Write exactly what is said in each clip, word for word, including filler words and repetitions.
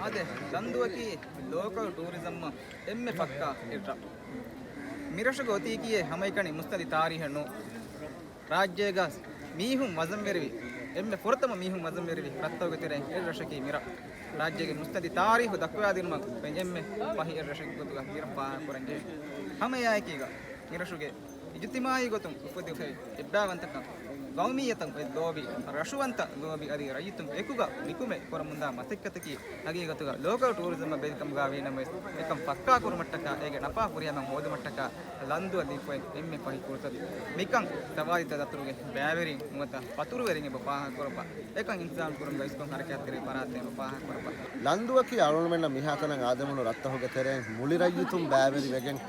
އާދެ، ލަންދޫއަކީ ލޯކަލް ޓޫރިޒަމްއަށް އެންމެ ފައްކާ އެއް ރަށް. މިރަށުގެ އޮތީކީއޭ ހަމައެކަނި މުއްސަނދި ތާރީހެއް ނޫން. ރާއްޖޭގަ މީހުން ވަޒަންވެރިވި، އެންމެ ފުރަތަމަ މީހުން ވަޒަންވެރިވި ރަށްތަކުގެ ތެރެއިން އެއް ރަށަކީ މިރަށް. ރާއްޖޭގެ މުއްސަނދި ތާރީހު ދައްކަވާދިނުމަށް އެންމެ ފަހި އެއް ރަށެއްގެ ގޮތުގަ މިރަށް ފާހަގަކުރަންޖެހޭ. ހަމައެއާއެކީގަ މިރަށުގެ އިޖުތިމާއީ ގޮތުން އުފެދިފައި އެއްބައިވަންތަކަން، ގައުމިއްޔަތަށް އޮތް ލޯބި، ރަށުވަންތަ ލޯބި އަދި ރައްޔިތުން އެކުގަ ނިކުމެ ކުރަމުންދާ މަސައްކަތަކީ ހަގީގަތުގަ ލޯކަލް ޓޫރިޒަމްއަށް ބެލިކަމުގަ ވީނަމަވެސް، އެކަން ފައްކާ ކުރުމަށްޓަކާ އޭގެ ނަފާ ފުރިހަމަ ހޯދުމަށްޓަކާ ލަންދޫއަށް ދީފައި އެންމެ ފަހި ފުރުސަތު. މިކަން ސަވާދީ ދަތުރުގެ ބައިވެރިން ނުވަތަ ފަތުރުވެރިން އެބަ ފާހަގަކުރައްވާ. އެކަން އިންތިޒާމް ކުރުމުގަ އިސްކޮށް ހަރަކާތްތެރި ފަރާތްތައް އެބަ ފާހަގަކުރައްވާ. ލަންދޫއަކީ އަޅުގަނޑުމެންނަށް މިހާތަނަށް އާދެވުނު ރަށްތަކުގެ ތެރެއިން މުޅި ރައްޔިތުން ބައިވެރިވެގެން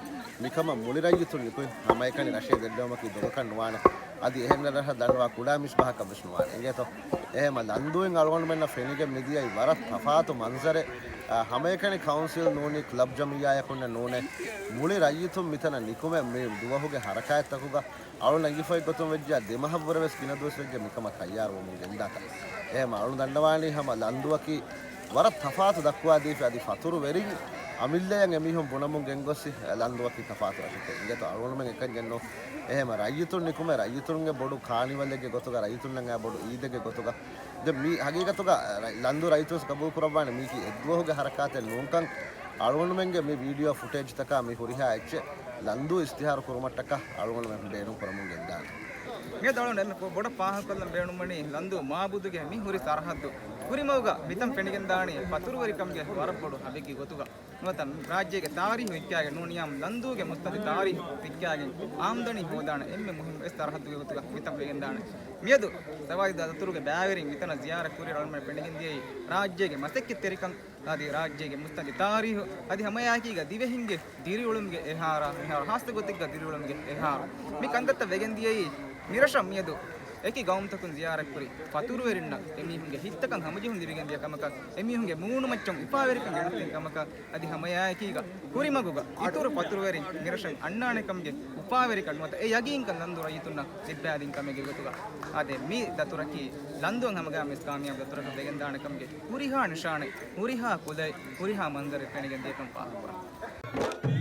މިކަމަށް މުޅި ރައްޔިތުން ނިކުތް ހަމައެކަނި ރަށެއް ދެއްވުމަކީ ދޮގަކަށް ނުވާނެ. އަދި އެހެން ރަށް ދަންނަވާ ކުޑަ މިސްބަހަކަށް ވެސް ނުވާނެ. އިނގޭތޯ؟ އެހެމަ ލަންދޫއިން އަޅުގަނޑުމެންނަށް ފެނިގެން މިދިޔައީ ވަރަށް ތަފާތު މަންޒަރެއް. އާ، ހަމައެކަނި ކައުންސިލް ނޫނީ، ކްލަބް ޖަމިއްޔާއަކުންނެއް ނޫނޭ. މުޅި ރައްޔިތުން މިތަނަށް ނިކުމެ މި ދުވަހުގެ ހަރަކާތްތަކުގަ އަޅުން އެނގިފައި ގޮތުން ވެއްޖާ ދެމަހަށްވުރެ ވެސް ގިނަ ދުވަސް ވެއްޖެ މިކަމަށް ތައްޔާރުވަމުން ގެންދާތަން. އެހެމަ އަޅުން ދަންނަވާނީ ހަމަ ލަންދޫއަކީ ވަރަށް ތަފާތު ދައްކުވާދީފި އަދި ފަތުރުވެރިން އަމިއްލަޔަށް އެމީހުން ބުނަމުން ގެންގޮސް ލަންދޫއަކީ ތަފާތު ރަށެކޭ. އިނގޭތޯ އަޅުގަނޑުމެން އެކަން ޖެންނޯ. އެހެމަ ރައްޔިތުން ނިކުމެ ރައްޔިތުންގެ ބޮޑު ކާނިވަލެއްގެ ގޮތުގަ ރައްޔިތުންނަށް އާ ބޮޑު އީދެއްގެ ގޮތުގަ ދެން މި ހަގީގަތުގަ ރަ-، ލަންދޫ ރައްޔިތުން ވެސް ގަބޫލު ކުރައްވާނެ މީކީ އެއްދުވަހުގެ ހަރަކާތެއް ނޫންކަން. އަޅުގަނޑުމެންގެ މި ވީޑިއޯ ފުޓޭޖްތަކާ މި ހުރިހާ އެއްޗެއް ލަންދޫ އިސްތިހާރު ކުރުމަށްޓަކާ އަޅުގަނޑުމެން ބޭނުން ކުރަމުން ގެންދާނެ. މިއަދު އަޅުގަނޑު އެންމެ ބޮޑަށް ފާހަގަކޮށްލަން ބޭނުންވަނީ ލަންދޫ މާބުދުގެ މި ހުރި ސަރަހައްދު. ކުރިމަގުގަ މިތަން ފެނިގެންދާނީ ފަތުރުވެރިކަމުގެ ވަރަށް ބޮޑު ހަބެއްގެ ގޮތުގަ. ނުވަތަ ރާއްޖޭގެ ތާރީހު ވިއްކާގެން ނޫނިޔާމް ލަންދޫގެ މުއްސަނދި ތާރީހު ވިއްކާގެން އާމްދަނީ ހޯދާނެ އެންމެ މުހިންމު އެއް ސަރަހައްދުގެ ގޮތުގަ މިތަން ވެގެންދާނެ. މިއަދު ސަވާދީ ދަތުރުގެ ބައިވެރިން މިތަނަށް ޒިޔާރަތް ކުރިއިރު އަޅުގަނޑުމެން ފެނިގެންދިޔައީ ރާއްޖޭގެ މަސައްކަތްތެރިކަން އަދި ރާއްޖޭގެ މުއްސަނދި ތާރީހު އަދި ހަމައެއާއެކީގަ ދިވެހިންގެ ދިރިއުޅުމުގެ އެހާރާ، މިހާރު ހާއްސަ ގޮތެއްގަ ދިރިއުޅުމުގެ އެހާރު. މި ކަންތައްތައް ވެގެން ދިޔައީ މިރަށަށް މިއަދު އެކި ގައުމުތަކުން ޒިޔާރަތްކުރި ފަތުރުވެރިންނަށް އެމީހުންގެ ހިތްތަކަށް ހަމަޖެހުން ލިބިގެން ދިޔަ ކަމަކަށް، އެމީހުންގެ މޫނުމައްޗަށް އުފާވެރިކަން ގެނެސްދިން ކަމަކަށް، އަދި ހަމައެއާއެކީގަ ކުރިމަގުގަ އިތުރު ފަތުރުވެރިން މިރަށަށް އަންނާނެ ކަމުގެ އުފާވެރިކަން ނުވަތަ އެ ޔަގީންކަން ލަންދޫ ރައްޔިތުންނަށް ލިއްބައިދިން ކަމެއްގެ ގޮތުގަ. އާދެ، މި ދަތުރަކީ ލަންދޫއަށް ހަމަގައިމުވެސް ކާމިޔާބު ދަތުރަކަށް ވެގެންދާނެ ކަމުގެ ހުރިހާ ނިޝާނެއް، ހުރިހާ ކުލައެއް، ހުރިހާ މަންޒަރެއް ފެނިގެން ދިޔަކަން ފާހަގަކުރަން.